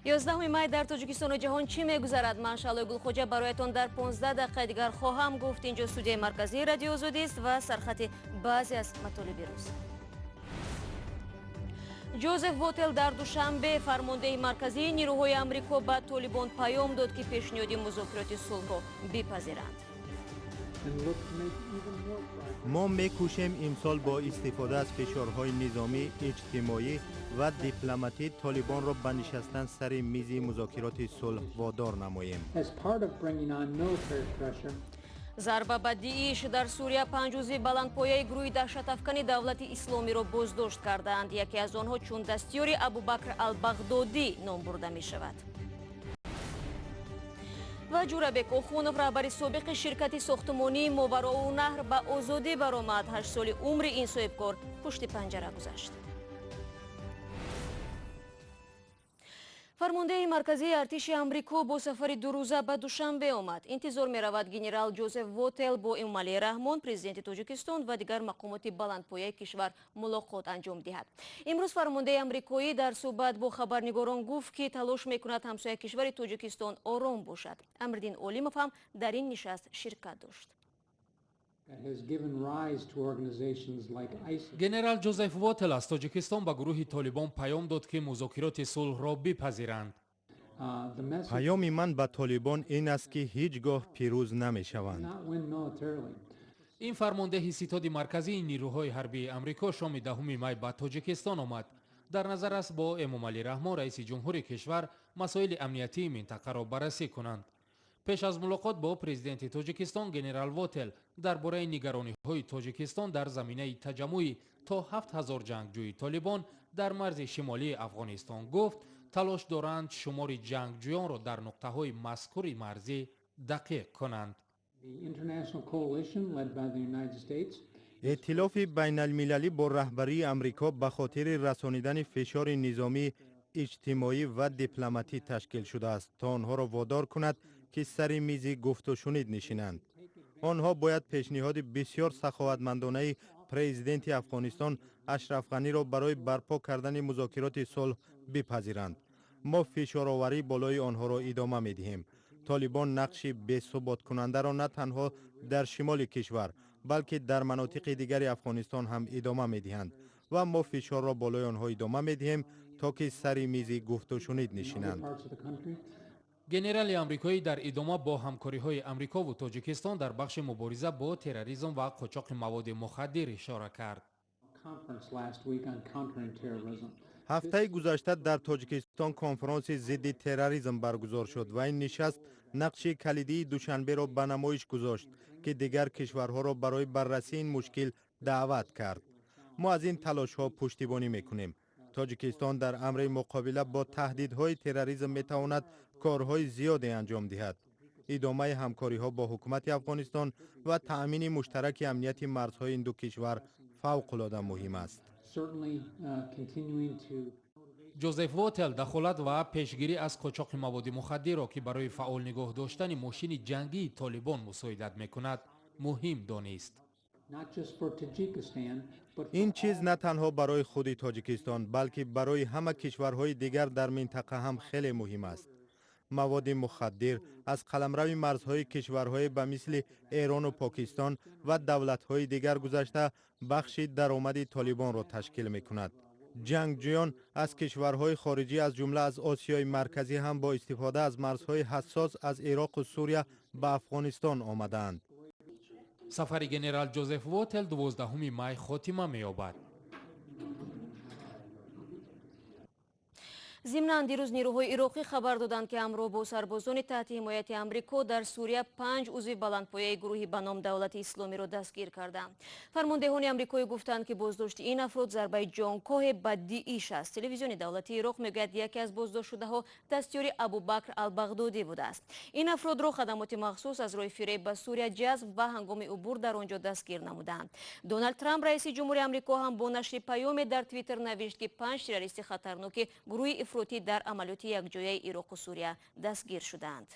11 май дар Тоҷикистону ҷаҳон чӣ мегузарад? Ман Шаълои Гулхоҷа бароятон дар 15 дақиқаи дигар хоҳам гуфт. Инҷо студияи марказии Радиои Озодист ва сархати баъзе аз матолиби рӯз. Ҷозеф Вотел дар Душанбе, фармондеҳи марказии нирӯҳои Амрико, ба Толибон паём дод, ки пешниҳоди музокироти сулҳро бипазиранд. Мо мекӯшем имсол бо истифода аз фишорҳои низомӣ, иҷтимоӣ ва дипломатӣ Толибонро ба нишастан сари мизи музокироти сулҳ водор намоем. Зарба ба Дииш дар Сурия: панҷ узви баландпояи гурӯҳи даҳшатафкани Давлати Исломиро боздошт кардаанд. Яке аз онҳо чун дастёри Абубакр Албағдодӣ ном бурда мешавад. Ва Ҷурабек Охунов, раҳбари собиқи ширкати сохтмонии Мовароу наҳр, ба озодӣ баромад. 8 соли умри ин соҳибкор пушти панҷара гузашт. Фармондеҳи марказии артиши Амрико бо сафари дурӯза ба Душанбе омад. Интизор меравад, генерал Ҷозеф Вотел бо Эмомалӣ Раҳмон, президенти Тоҷикистон, ва дигар мақомоти баландпояи кишвар мулоқот анҷом диҳад. Имрӯз фармондеҳи амрикоӣ дар суҳбат бо хабарнигорон гуфт, ки талош мекунад ҳамсоя кишвари Тоҷикистон ором бошад. Амриддин Олимов ҳам дар ин нишаст ширкат дошт. Генерал Ҷозеф Вотел аз Тоҷикистон ба гурӯҳи Толибон паём дод, ки музокироти сулҳро бипазиранд. Паёми ман ба Толибон ин аст, ки ҳеҷ гоҳ пирӯз намешаванд. Ин фармондеҳи ситоди марказии нирӯҳои ҳарбии Амрико шоми 10 май ба Тоҷикистон омад. Дар назар аст, бо Эмомалӣ Раҳмон, раиси ҷумҳури кишвар, масоили амниятии минтақаро баррасӣ кунанд. Пеш аз мулоқот бо президенти Тоҷикистон генерал Вотел дар бораи нигарониҳои Тоҷикистон дар заминаи таҷаммӯи то 7000 ҷангҷӯи Толибон дар марзи шимолии Афғонистон гуфт, талош доранд шумори ҷангҷӯёнро дар нуқтаҳои мазкури марзӣ дақиқ кунанд. Эътилофи байналмилалӣ бо раҳбарии Амрико ба хотири расонидани фишори низомӣ, иҷтимоӣ ва дипломатӣ ташкил шудааст, то онҳоро водор кунад, ки сари мизи гуфтушунид нишинанд. Онҳо бояд пешниҳоди бисёр саховатмандонаи президенти Афғонистон Ашраф Ғаниро барои барпо кардани музокироти сулҳ бипазиранд. Мо фишороварӣ болои онҳоро идома медиҳем. Толибон нақши бесуботкунандаро на танҳо дар шимоли кишвар, балки дар манотиқи дигари Афғонистон ҳам идома медиҳанд ва мо фишорро болои онҳо идома медиҳем, то ки сари мизи гуфтушунид нишинанд. Генерали амрикоӣ дар идома бо ҳамкориҳои Амрикову Тоҷикистон дар бахши мубориза бо терроризм ва қочоқи маводи мухаддир ишора кард. Ҳафтаи гузашта дар Тоҷикистон конфронси зидди терроризм баргузор шуд ва ин нишаст нақши калидии Душанберо ба намоиш гузошт, ки дигар кишварҳоро барои баррасии ин мушкил даъват кард. Мо аз ин талошҳо пуштибонӣ мекунем. Тоҷикистон дар амри муқобила бо таҳдидҳои терроризм метавонад корҳои зиёде анҷом диҳад. Идомаи ҳамкориҳо бо ҳукумати Афғонистон ва таъмини муштараки амнияти марзҳои ин ду кишвар фавқулода муҳим аст. Ҷозеф Вотел дахолат ва пешгирӣ аз қочоқи маводи мухаддирро, ки барои фаъол нигоҳ доштани мошини ҷангии Толибон мусоидат мекунад, муҳим донист. Ин чиз на танҳо барои худи Тоҷикистон, балки барои ҳама кишварҳои дигар дар минтақа ҳам хеле муҳим аст. Маводи мухаддир аз қаламрави марзҳои кишварҳое ба мисли Эрону Покистон ва давлатҳои дигар гузашта, бахши даромади Толибонро ташкил мекунад. Ҷангҷӯён аз кишварҳои хориҷӣ, аз ҷумла аз Осиёи Марказӣ, ҳам бо истифода аз марзҳои ҳассос аз Ироқу Сурия ба Афғонистон омадаанд. Сафари генерал Ҷозеф Вотел 12 май хотима меёбад. Зимнан, дирӯз нирӯҳои ироқӣ хабар доданд, ки ҳамроҳ бо сарбозони таҳти ҳимояти Амрико дар Сурия панҷ узви баландпояи гурӯҳи ба ном Давлати Исломиро дастгир карданд. Фармондеҳони амрикоӣ гуфтанд, ки боздошти ин афрод зарбаи ҷонкоҳе ба Дииш аст. Телевизиони давлатии Ироқ мегӯяд, яке аз боздоштшудаҳо дастёри Абубакр Албағдодӣ будааст. Ин афродро хадамоти махсус аз роҳи фиреб ба Сурия ҷазб ва ҳангоми убур дар он ҷо дастгир намуданд. Доналд Трамп, раиси ҷумҳури Амрико, ҳам бо нашри паёме дар Твиттер навишт, ки панҷ террористи хатарноки гурӯҳи ифротӣ дар амалиёти якҷояи Ироқу Сурия дастгир шуданд.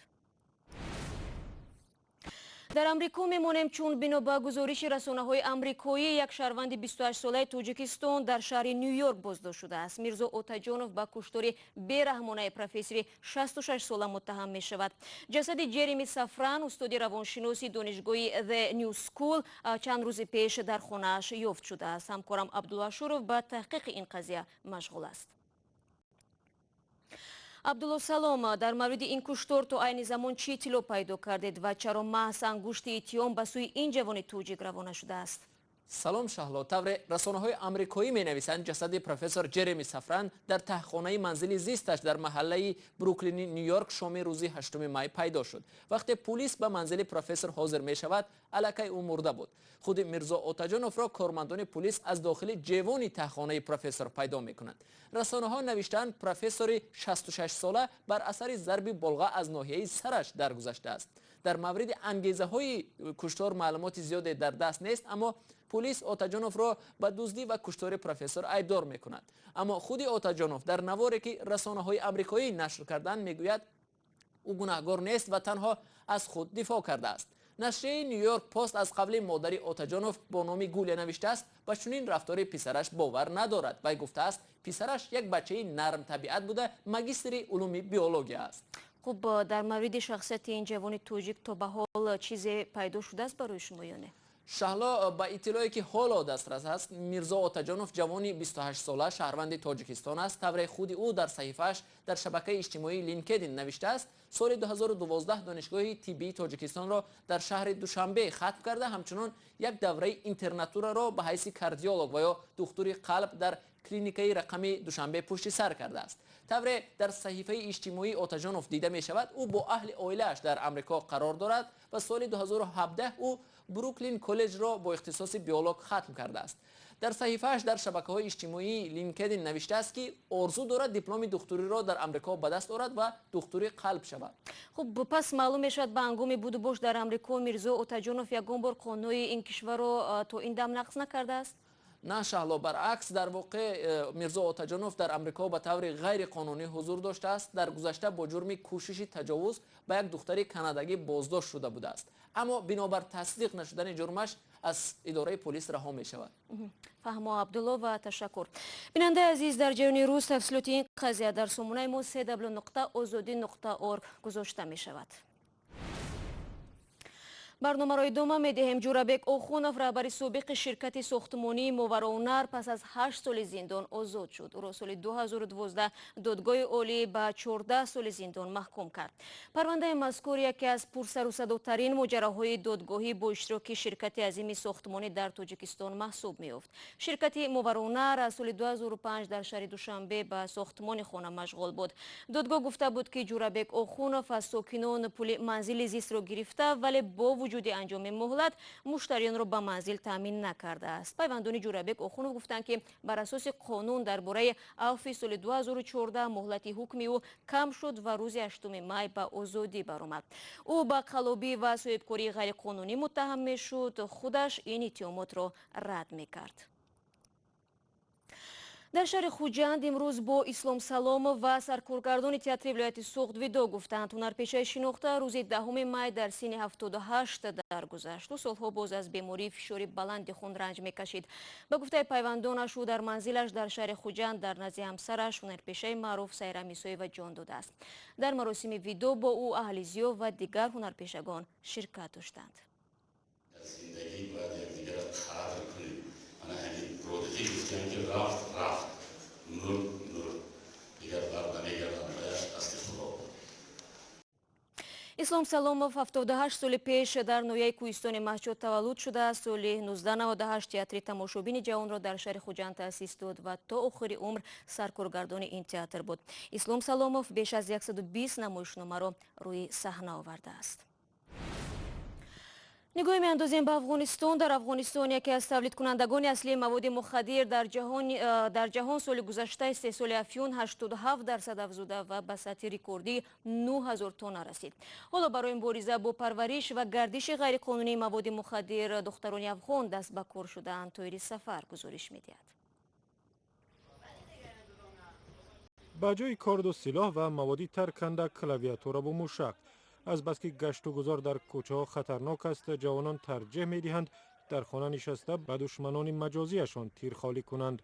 Дар Амрико мемонем, чун бино ба гузориши расонаҳои амрикоӣ, як шаҳрванди 28-солаи Тоҷикистон дар шаҳри Ню-Йорк боздошт шудааст. Мирзо Отаҷонов ба куштори бераҳмонаи профессори 66-сола муттаҳам мешавад. Ҷасади Ҷереми Сафран, устоди равоншиноси донишгоҳи The New School, чанд рӯзи пеш дар хонааш ёфт шудааст. Ҳамкорам Абдулло Ашуров ба таҳқиқи ин қазия машғул аст. Абдулло, салом. Дар мавриди ин куштор то айни замон чӣ иттилоъ пайдо кардед ва чаро маҳз ангушти иттиҳом ба сӯи ин ҷавони тоҷик равона шудааст? Салом, Шаҳло. Тавре расонаҳои амрикоӣ менависанд, ҷасади профессор Ҷереми Сафран дар таҳхонаи манзили зисташ дар маҳаллаи Бруклини Ню-Йорк шоми рӯзи 8 май пайдо шуд. Вақте пулис ба манзили профессор ҳозир мешавад, аллакай ӯ мурда буд. Худи Мирзо Отаҷоновро кормандони пулис аз дохили ҷевони таҳхонаи профессор пайдо мекунанд. Расонаҳо навиштаанд, профессори 66-сола бар асари зарби болға аз ноҳияи сараш даргузаштааст. Дар мавриди ангезаҳои куштор маълумоти зиёде дар даст нест, аммо пулис Отаҷоновро ба дуздӣ ва куштори профессор айбдор мекунад. Аммо худи Отаҷонов дар наворе, ки расонаҳои амрикоӣ нашр карданд, мегӯяд, ӯ гунаҳгор нест ва танҳо аз худ дифоъ кардааст. Нашрияи Нью-Йорк Пост аз қавли модари Отаҷонов бо номи Гулия навиштааст, ба чунин рафтори писараш бовар надорад. Вай гуфтааст, писараш як бачаи нармтабиат буда, магистри улуми биология аст. Хуб, дар мавриди шахсияти ин ҷавони тоҷик то ба ҳол чизе пайдо шудааст барои шумо ё не? Шаҳло, ба иттилое, ки ҳоло дастрас аст, Мирзо Отаҷонов ҷавони 28-сола, шаҳрванди Тоҷикистон аст. Тавре худи ӯ дар саҳифааш дар шабакаи иҷтимоии LinkedIn навиштааст, соли 2012 Донишгоҳи тиббии Тоҷикистонро дар шаҳри Душанбе хатм карда, ҳамчунон як давраи интернатураро ба ҳайси кардиолог ва ё духтури қалб дар клиникаи рақами Душанбе пушти сар кардааст. Тавре дар саҳифаи иҷтимоии Отаҷонов дида мешавад, ӯ бо аҳли оилааш дар Амрико қарор дорад ва соли 2017 ӯ Бруклин коллеҷро бо ихтисоси биолог хатм кардааст. Дар саҳифааш дар шабакаҳои иҷтимоии LinkedIn навиштааст, ки орзу дорад дипломи духтуриро дар Амрико ба даст орад ва духтури қалб шавад. Хуб, пас маълум мешавад, ба ҳангоми будубош дар Амрико Мирзо Отаҷонов ягон бор қонунҳои ин кишварро то ин дам нақз накардааст? На, Шаҳло, баръакс. Дар воқеъ Мирзо Отаҷонов дар Амрико ба таври ғайриқонунӣ ҳузур доштааст. Дар гузашта бо ҷурми кӯшиши таҷовуз ба як духтари канадагӣ боздошт шуда будааст, аммо бинобар тасдиқ нашудани ҷурмаш аз идораи полис раҳо мешавад. Фаҳмо, Абдулло, ва ташаккур. Бинандаи азиз, дар ҷараёни рӯз тафсилоти ин қазия дар сомонаи мо cw.ozodi.org гузошта мешавад. Барномаро идома медиҳем. Ҷурабек Охунов, раҳбари собиқи ширкати сохтмонии Мовароунар, пас аз 8 соли зиндон озод шуд. Ӯро соли 2012 Додгоҳи Олӣ ба 14 соли зиндон маҳкум кард. Парвандаи мазкур яке аз пурсарусадотарин моҷароҳои додгоҳӣ бо иштироки ширкати азими сохтмонӣ дар Тоҷикистон маҳсуб меёфт. Ширкати Мовароунар аз соли 2005 дар шаҳри Душанбе ба сохтмони хона машғул буд. Додгоҳ гуфта буд, ки Ҷурабек Охунов аз сокинон пули манзили зистро гирифта, вале бо вуҷуди анҷоми муҳлат муштариёнро ба манзил таъмин накардааст. Пайвандони Ҷурабек Охунов гуфтанд, ки бар асоси қонун дар бораи авфи соли 2014 муҳлати ҳукми ӯ кам шуд ва рӯзи 8 май ба озодӣ баромад. Ӯ ба қаллобӣ ва соҳибкории ғайриқонунӣ муттаҳам мешуд. Худаш ин иттиҳомотро рад мекард. Дар шаҳри Хуҷанд имрӯз бо Ислом Саломов ва саркоргардони театри вилояти Суғд видоъ гуфтанд. Ҳунарпешаи шинохта рӯзи 10 май дар синни 78 даргузашт. Ӯ солҳо боз аз бемории фишори баланди хун ранҷ мекашид. Ба гуфтаи пайвандонаш, ӯ дар манзилаш дар шаҳри Хуҷанд дар назди ҳамсараш, ҳунарпешаи маъруф Сайра Мисоева, ҷон додааст. Дар маросими видоъ бо ӯ аҳли зиё ва дигар ҳунарпешагон ширкат доштанд. Зиндагӣ бояд якдигарро қадр кунем. Ана ҳамин Рӯдакӣ гуфтем, ки рафт, рафт, мурд, мурд, дигар бар намегардад, баяш дасти Худо. Ислом Саломов 78 соли пеш дар ноҳияи кӯҳистони Маҳчот таваллуд шудааст. Соли 1998 театри тамошобини ҷавонро дар шаҳри Хуҷанд таъсис дод ва то охири умр саркоргардони ин театр буд. Ислом Саломов беш аз 120 намоишномаро рӯи саҳна овардааст. Нигоҳе меандозем ба Афғонистон. Дар Афғонистон яке аз тавлидкунандагони аслии маводи мухаддир дар ҷаҳон соли гузашта истеҳсоли афюн 87% афзуда ва ба сатҳи рекордии 9000 тонна расид. Ҳоло барои мубориза бо парвариш ва гардиши ғайриқонунии маводи мухаддир духтарони афғон даст ба кор шудаанд. Тоҳири Сафар гузориш медиҳад. Ба ҷои корду силоҳ ва маводи тарканда, клавиатураву мушак. Аз бас ки гашту гузор дар кӯчаҳо хатарнок аст, ҷавонон тарҷеҳ медиҳанд дар хона нишаста ба душманони маҷозиашон тир холӣ кунанд.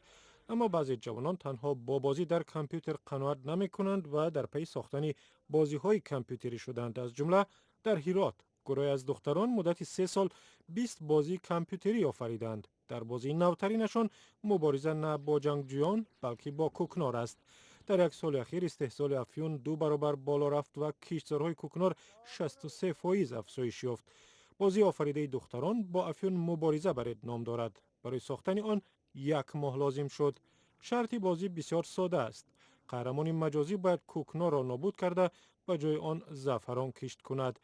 Аммо баъзе ҷавонон танҳо бо бозӣ дар компютер қаноат намекунанд ва дар пайи сохтани бозиҳои компютерӣ шуданд. Аз ҷумла дар Ҳирот гурӯҳе аз духтарон муддати 3 сол 20 бозии компютерӣ офариданд. Дар бозии навтаринашон мубориза на бо ҷангҷӯён, балки бо кӯкнор аст. Дар як соли ахир истеҳсоли афюн 2 баробар боло рафт ва киштзорҳои кӯкнор 63% афзоиш ёфт. Бозии офаридаи духтарон бо афюн мубориза баред ном дорад. Барои сохтани он 1 моҳ лозим шуд. Шарти бозӣ бисёр сода аст. Қаҳрамони маҷозӣ бояд кӯкнорро нобуд карда, ба ҷои он заъфарон кишт кунад.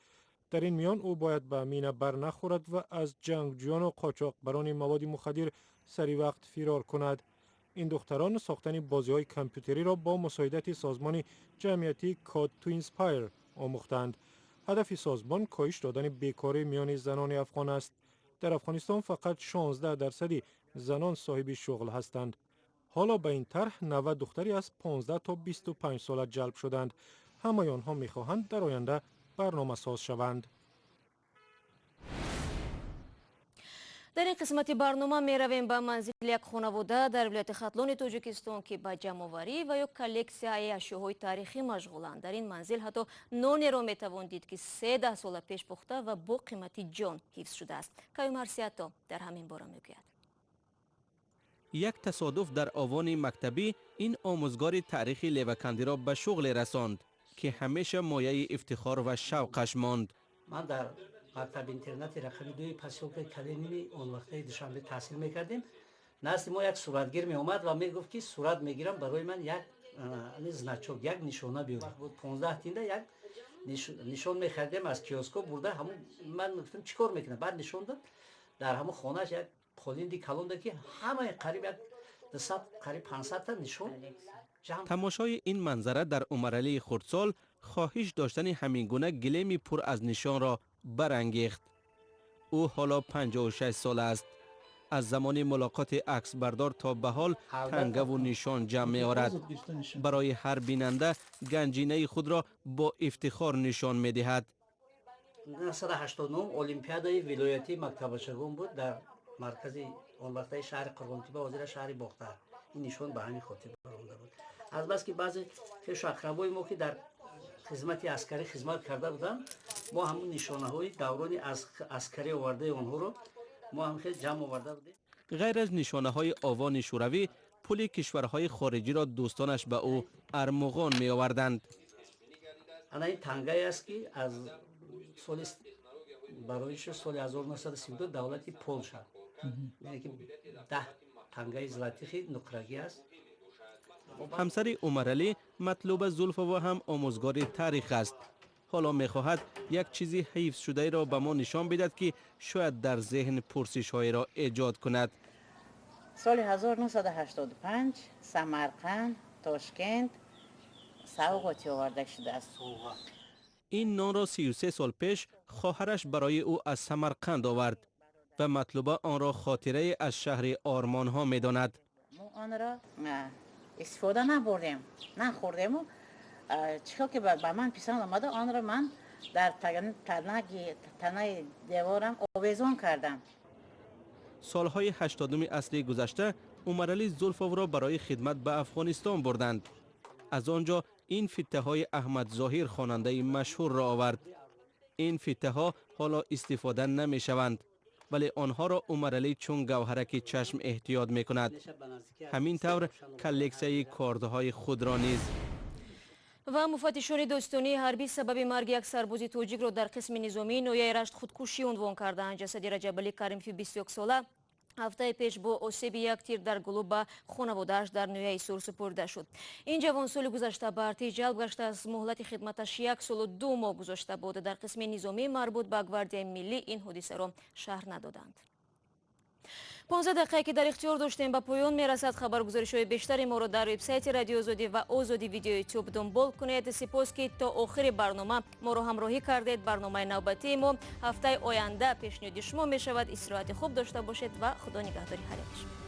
Дар ин миён ӯ бояд ба мина бар нахӯрад ва аз ҷангҷӯёну қочоқбарони маводи мухаддир сари вақт фирор кунад. Ин духтарон сохтани бозиҳои компютериро бо мусоидати созмони ҷамъиятии Code to Inspire омӯхтанд. Ҳадафи созмон коҳиш додани бекорӣ миёни занони афғон аст. Дар Афғонистон фақат 16% занон соҳиби шуғл ҳастанд. Ҳоло ба ин тарҳ 90 духтари аз 15 то 25 сола ҷалб шуданд. Ҳамаи онҳо мехоҳанд дар оянда барномасоз шаванд. Дар ин қисмати барнома меравем ба манзили як хонавода дар вилояти Хатлони Тоҷикистон, ки ба ҷамъоварӣ ва ё коллексияи ашёҳои таърихӣ машғуланд. Дар ин манзил ҳатто нонеро метавон дид, ки 13 сола пеш пухта ва бо қимати ҷон ҳифз шудааст. Каюм Арсиято дар ҳамин бора мегӯяд. Як тасодуф дар овони мактабӣ ин омӯзгори таърихи Левакандиро ба шуғле расонд, ки ҳамеша мояи ифтихор ва шавқаш монд. Ман дар мактаби интернати рақами 2 посёлкаи Калинини он вақтаи Душанбе таҳсил мекардем. Назди мо як суратгир меомад ва мегуфт, ки сурат мегирам, барои ман як значок, як нишона биёр. 15 тинда як нишон мехаридем аз киоско бурда. Ҳамун ман гуфтам, чӣ кор мекунам? Баъд нишон дод. Дар ҳамун хонааш як қолинди калон дод, ки ҳамаи қариб 200, қариб 500 та нишон. Тамошои ин манзара дар Умаралии хурдсол хоҳиш доштани ҳамин гуна гилеми пур аз нишонро барангехт. Ӯ ҳоло 56 сола аст. Аз замони мулоқоти аксбардор то ба ҳол тангаву нишон ҷамъ меорад. Барои ҳар бинанда ганҷинаи худро бо ифтихор нишон медиҳад. 1989 олимпиадаи вилоятии мактабачагон буд дар маркази он вақтаи шаҳри Қурғонтеппа, ҳозира шаҳри Бохтар. Ин нишон ба ҳамин хотир баромада буд. Азбаски баъзе хешу ақрабои мо, ки дар хизмати аскарӣ хизмат карда буданд, мо ҳамун нишонаҳои даврони аскарӣ овардаи онҳоро мо ҳам хел ҷамъ оварда будем. Ғайр аз нишонаҳои овони шӯравӣ, пули кишварҳои хориҷиро дӯстонаш ба ӯ армуғон меоварданд. Ана ин тангае аст, ки аз соли барои соли 1932 давлати Полша, яъне ки 10 тангаи златихи нуқрагӣ аст. Ҳамсари Умаралӣ Матлуба Зулфова ҳам омӯзгори таърих аст. Ҳоло мехоҳад як чизи ҳифзшудаеро ба мо нишон бидад, ки шояд дар зеҳн пурсишҳоеро эҷод кунад. Соли 1985 Самарқанд, Тошкент савғоти оварда шудааст. Ин нонро 33 сол пеш хоҳараш барои ӯ аз Самарқанд овард ва Матлуба онро хотирае аз шаҳри ормонҳо медонад. Мо онро истифода набурдем, нахӯрдему чӣ хел ки ба ман писанд омада, онро ман дар танаи деворам овезон кардам. Солҳои 80-уми асри гузашта Умаралӣ Зулфовро барои хидмат ба Афғонистон бурданд. Аз он ҷо ин фиттаҳои Аҳмад Зоҳир хонандаи машҳурро овард. Ин фиттаҳо ҳоло истифода намешаванд, вале онҳоро Умаралӣ чун гавҳараки чашм эҳтиёт мекунад. Ҳамин тавр коллексияи кордҳои худро низ. Ва муфаттишони достонии ҳарбӣ сабаби марги як сарбози тоҷикро дар қисми низомии ноҳияи Рашт худкушӣ унвон кардаанд. Ҷасади Раҷабалӣ Каримфи 21 сола ҳафтаи пеш бо осеби як тир дар гулӯ ба хонаводааш дар ноҳияи Сур супурда шуд. Ин ҷавон соли гузашта ба артиш ҷалб гашта, аз муҳлати хидматаш 1 солу 2 моҳ гузошта буд. Дар қисми низомии марбут ба гвардияи миллӣ ин ҳодисаро шарҳ надоданд. 15 дақиқае ки дар ихтиёр доштем ба поён мерасад. Хабаргузоришҳои бештари моро дар вебсайти Радиои Озодӣ ва Озодӣ видео ютуб дунбол кунед. Сипос, ки то охири барнома моро ҳамроҳӣ кардед. Барномаи навбатии мо ҳафтаи оянда пешниҳоди шумо мешавад. Истироҳати хуб дошта бошед ва худо нигаҳдори ҳар яки шумо.